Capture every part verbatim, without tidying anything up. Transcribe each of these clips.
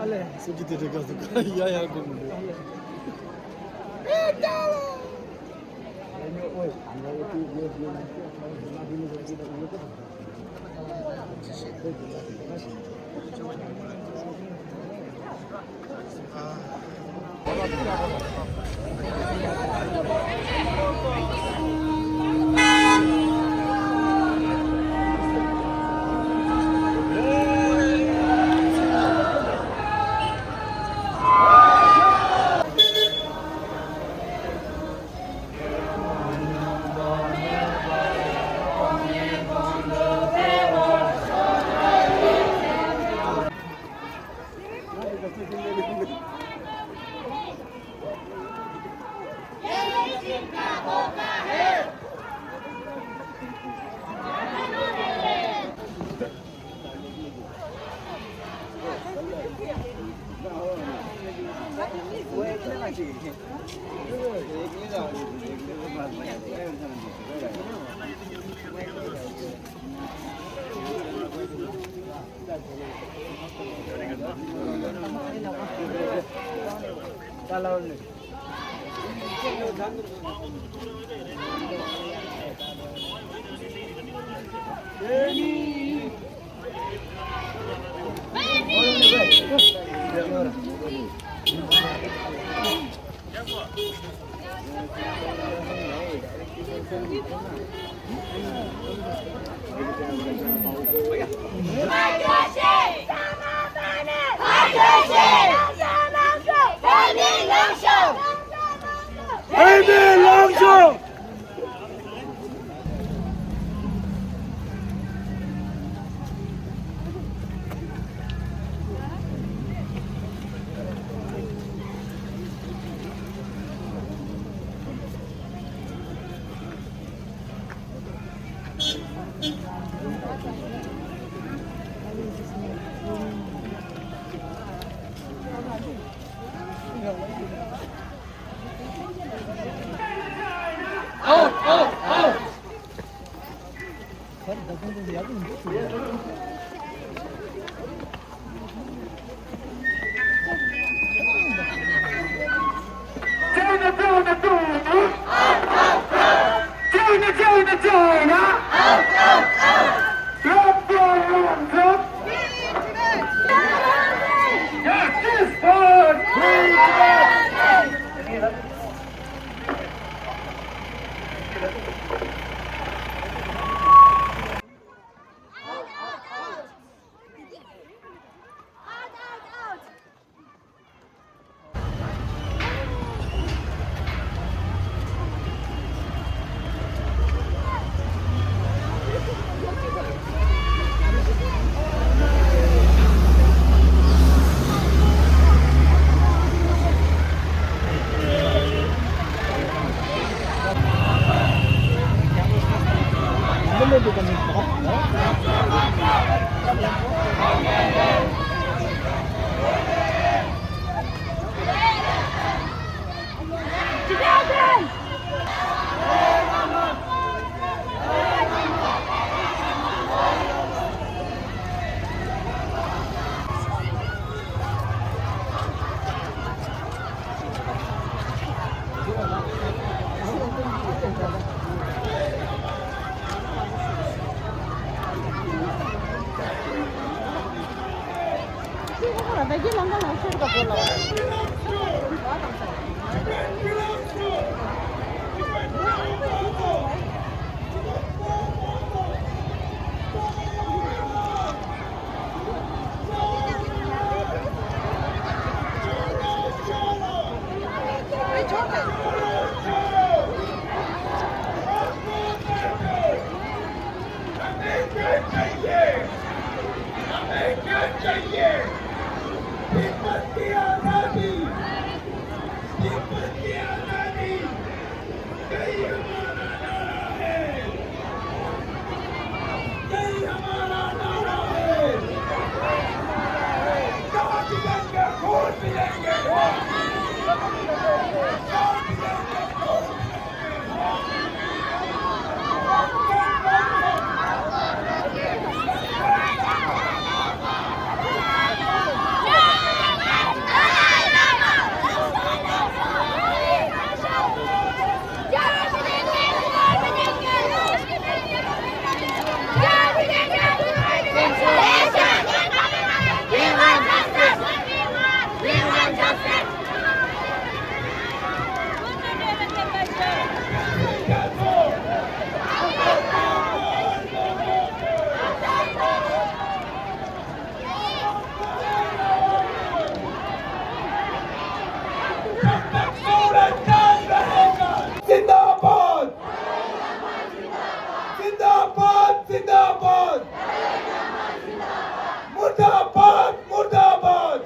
ཨ་ལས། སུ་ཅི་དེ་འདྲ་ག་ཟུག་ཡ་ཡ་གོ་མི་འདུག China, China, China! China, China, China! Out, out, out! Left, left, left, left! Justice for Tibet! हमें क्या चाहिए? हमें क्या चाहिए? तिब्बत की आजादी, तिब्बत की आजादी, यही हमारा नारा है, यही हमारा नारा है। जान भी देंगे, खून भी देंगे, जान भी देंगे, खून भी देंगे। जिंदाबाद! जिंदाबाद! जिंदाबाद! मुर्दाबाद! मुर्दाबाद!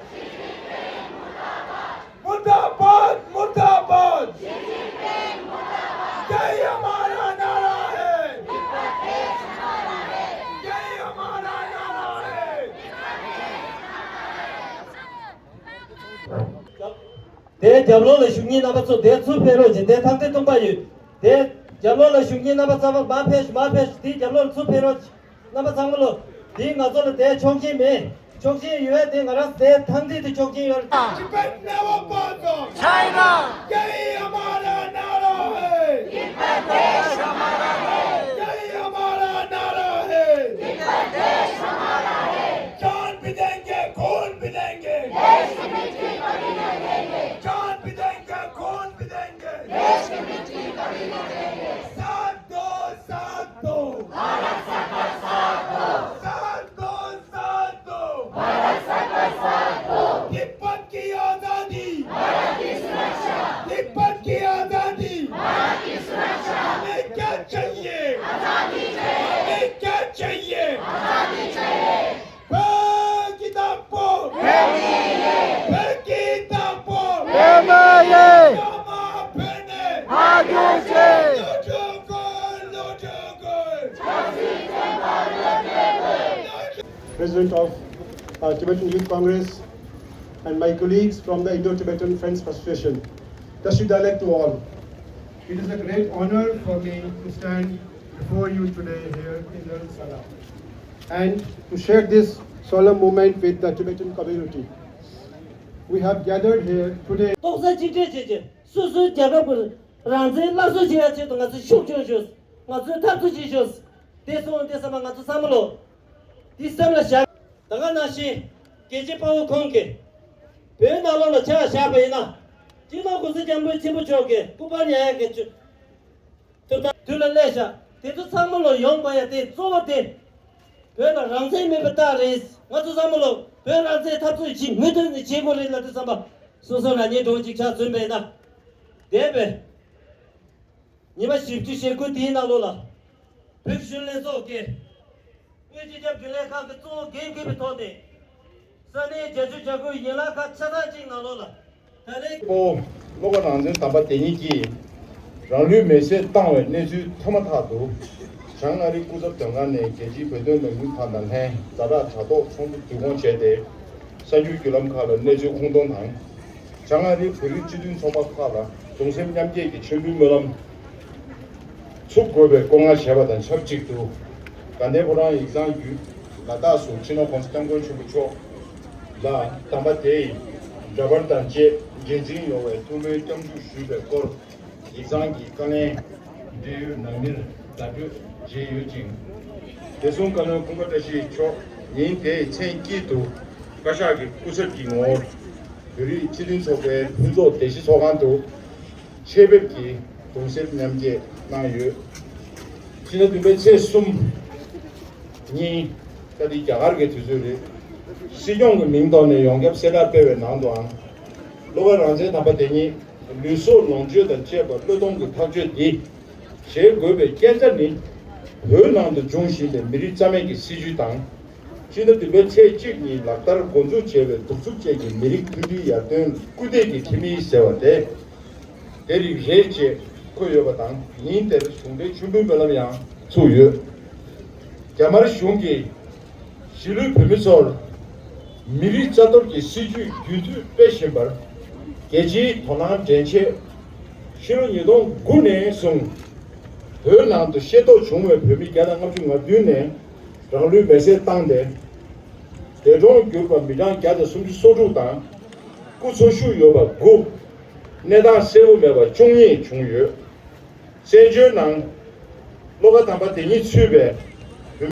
मुर्दाबाद! मुर्दाबाद! यही हमारा नारा है। यही हमारा नारा है। དེ་རྒྱབ་ལོགས་ལ་བཞུགས་མཁན་རྣམ་པ་ཚོ་དེ་ཚུར་ཕེབས་རོགས་གྱིས། དེ་ཐག་འདི་སྟོང་པ་ཡོད། དེ་རྒྱབ་ལོགས་ལ་བཞུགས་མཁན་རྣམ་པ་ཚང་མ་མར་ཕེབས་ཤིག་མར་ཕེབས་ཤིག་དེ་རྒྱབ་ལོགས་ལ་ཚུར་ཕེབས་རོགས་གྱིས། རྣམ་པ་ཚང་མ་ལོ། དེའི་ང་ཚོ་ལ་དེ་ཆོག་མཆན་མེད། ཆོག་མཆན་ཡོད་དེ་ང་རང་དེ་ཐང་དེ་དེ་ཆོག་མཆན་ཡོད། Tibet never bows down. China. यही हमारा नारा है। तिब्बत देश हमारा है। यही हमारा नारा है। तिब्बत देश हमारा है। जान भी देंगे, खून भी देंगे। देश की मिट्टी कभी नहीं देंगे। जान भी देंगे, खून भी देंगे। देश की मिट्टी कभी नहीं देंगे। साथ दो, साथ दो। भारत सरकार साथ दो। साथ दो, साथ दो। भारत सरकार साथ दो। तिब्बत की आजादी। भारत की सुरक्षा। तिब्बत की आजादी। भारत की सुरक्षा। हमें क्या चाहिए? आजादी चाहिए। हमें क्या चाहिए? आजादी चाहिए। Peki Tapo! Peki Tapo! Yama Pene! Lojoko, lojoko! President of uh, Tibetan Youth Congress and my colleagues from the Indo-Tibetan Friends Association. Tashi Dalek to all. It is a great honor for me to stand before you today here in Dharamsala and to share this solemn moment with the Tibetan community. We have gathered here today. ཏོག་ཙམ་གཅིག་སྒྲིལ་བྱེད་ཀྱི་སོ་སོའི་རྒྱལ་ཁབ་ཀྱི་རང་བཙན་སླར་གསོ་བྱེད་ཡ་ཆེད་དུ་ང་ཚོས་ཤུགས་སྐྱོན་ཞུ། ང་ཚོས་འཐབ་རྩོད་བྱེད་ཞུ། དེ་སོང་དེ་བསམ་པ་ང་ཚོ་བསམ་བློ་དེ་སེམས་ལ་བཞག་ད་ག་ནང་བཞིན་རྒྱལ་གཅེས་དཔའ་བོ་ཁོང་གིས་བོད་ནང་ལོགས་ལ་ཆ་བཞག་པ་ཡིན་ན། སྤྱི་ནོར་གོང་ས་སྐྱབས་མགོན་ཆེན་པོ་མཆོག་གི་སྐུ་པར་ཉར་ཡག་གི་ཐུབ་ཐང་དུས་ལ་སླེབས་ཤག་དེ་ཚོ་ཚང་མ་ལོ་ཡོང་དགོས་ཡ་དེ་གཙོ་བོ་དེ་བོད་ལ་རང་བཙན་མེད་པ་རྟགས་རེད། ང་ཚོ་ཚང་མ་ལོ་བོད་རང་བཙན་འཐབ་རྩོད་ཅིག་མུ་མཐུད་ནས་བྱེད་དགོས་རེད་ལབ་དུས་ཙམ་པ་སོ་སོ་ལ་ཉེ་གྲོགས་ཅིག་ཆགས་ཚུན་པས་ན་འདས་པའི་ཉི་མ་བཞི་བཅུ་ཞེ་དགུ་དེའི་ནང་ལོགས་ལ་བོད་གཞོན་ལྷན་ཚོགས་ཀྱིས་དབུས་སྤྱི་ཁྱབ་རྒྱུན་ལས་ཁང་གི་གཙོ་བོ་འགན་འཁུར་བའི་ཐོག་ནས་ས་གནས་བརྒྱད་ཅུ་གྱ་དགུ་ཡན་ལག་ཁག་ཆ་ཚང་གཅིག་ནང་ལོགས་ལ་ད་རེས་པོ་བློ་དགའ་རང་བཙན་དམ་པ་དེ་ཉིད་ཀྱིས་རང་ལུས་མེར་སྲེག་བཏང་བའི་གནས་ཚུལ་ཐོན་མ་ཐག་ཏུ། བྱང་ཨ་རིའི་སྐུ་ཚབ་དོན་ཁང་ནས་རྒྱལ་སྤྱིའི་བོད་དོན་ལས་འགུལ་ཁག་དང་ལྷན་ཛ་དྲག་དྲ་ཐོག་ཚོགས་འདུ་བསྡུ་སྐོང་བྱས་ཏེ། གསར་འགྱུར་བརྒྱུད་ལམ་ཁག་ལ་གནས་ཚུལ་ཁུངས་གཏོང་དང་། བྱང་ཨ་རིའི་བོད་རིགས་སྤྱི་མཐུན་ཚོགས་པ་ཁག་ལ་གདུང་སེམས་མཉམ་སྐྱེད་ཀྱི་མཆོད་འབུལ་སྨོན་ལམ་ཚུགས་དགོས་པའི་བཀའ་མོལ་བྱས་པ་དང་ཆབས་ཅིག་ཏུ། དགའ་ལྡན་ཕོ་བྲང་ཡིག་ཚང་བརྒྱུད་ལ་དྭགས་སུ་སྤྱི་ནོར་༸གོང་ས་༸སྐྱབས་མགོན་ཆེན་པོ་མཆོག་ལ་དམ་པ་དེ་ཡི་འདྲ་པར་དང་བཅས་རྗེས་འཛིན་ཡོང་བའི་ཐུགས་སྨོན་སྐྱབས་འཇུག་ཞུས་པའི་སྐོར། ཡིག་ཚང་གི་བཀའ་ལན་འབྲེལ་ཡོད་ནང་མིར་བརྡ་སྤྲོད་བྱས་ཡོད་ཅིང་། བདེ་སྲུང་བཀའ་བློན་ཀུན་དགའ་བཀྲ་ཤིས་མཆོག་ཉིན་དེའི་མཚན་དཀྱིལ་དུ་བཀའ་ཤག་གི་སྐུ་ཚབ་ཀྱི་ངོ་བོར་བོད་རིགས་སྤྱི་མཐུན་ཚོགས་པའི་ཕུན་ཚོགས་བདེ་སྐྱིད་ཚོགས་ཁང་དུ་ཆེད་ཕེབས་ཀྱིས་གདུང་སེམས་མཉམ་སྐྱེད་གནང་ཡོད། ཕྱི་ཟླ་བདུན་པའི་ཚེས་གསུམ་ཉིན་ད་ལྟའི་རྒྱ་གར་གྱི་དུས་ཚོད་རེད། སྲིད་སྐྱོང་གི་མིང་ཐོག་ནས་ཡོངས་ཁྱབ་གསལ་བསྒྲགས་སྤེལ་བའི་ནང་དུའང་། བློ་དགའ་རང་བཙན་དམ་པ་དེ་ཉིད་ལུས་སྲོག་ལོངས་སྤྱོད་དང་བཅས་པ་བློས་གཏོང་གི་ཐག་གཅོད་འདི་བྱེད་དགོས་པའི་རྐྱེན་རྩ་ནི། བོད་ནང་དུ་འབྱུང་བཞིན་པའི་མི་རིགས་རྩ་མེད་ཀྱི་སྲིད་བྱུས་དང་། ཕྱི་ཟླ་བདུན་པའི་ཚེས་གཅིག་ཉིན་ལག་བསྟར་འགོ་འཛུགས་བྱས་པའི་གདུག་རྩུབ་ཅན་གྱི་མི་རིགས་མཐུན་སྒྲིལ་ཡར་ཐོན་སྐུལ་འདེད་ཀྱི་ཁྲིམས་ཡིག་ཟེར་བ་དེ། དེ་རིགས་རེད་ཅེས་འཁོད་ཡོད་པ་དང་། ཉིན་དེར་གཞུང་འབྲེལ་མཆོད་འབུལ་སྨོན་ལམ་ཡང་ཚུགས་ཡོད། རྒྱ་དམར་གཞུང་གིས་གཞིས་ལུས་བོད་མི་ཚོར་མི་རིགས་རྩ་གཏོར་གྱི་སྲིད་ཇུས་རྒྱུན་མཐུད་སྤེལ་བཞིན་པར་རྒྱལ་སྤྱིའི་དོ་སྣང་འདྲེན་ཆེད། ཕྱི་ལོ་ཉིས་སྟོང་དགུ་ནས་བཟུང་བོད་ནང་དུ་ཤེས་རྟོགས་བྱུང་བའི་བོད་མི་བརྒྱ་དང་ལྔ་བཅུ་ང་བདུན་ནས་རང་ལུས་མེར་སྲེག་བཏང་སྟེ། འདས་གྲོངས་གྱུར་པ་མི་གྲངས་བརྒྱ་དང་སུམ་ཅུ་སོ་དྲུག་དང་། སྐུ་འཚོ་བཞུགས་ཡོད་པ་དགུ། གནས་སྟངས་གསལ་པོ་མེད་པ་བཅུ་གཉིས་བྱུང་ཡོད། བཙན་བྱོལ་ནང་བློ་དགའ་དམ་པ་དེ་ཉིད་ཚུད་པའི་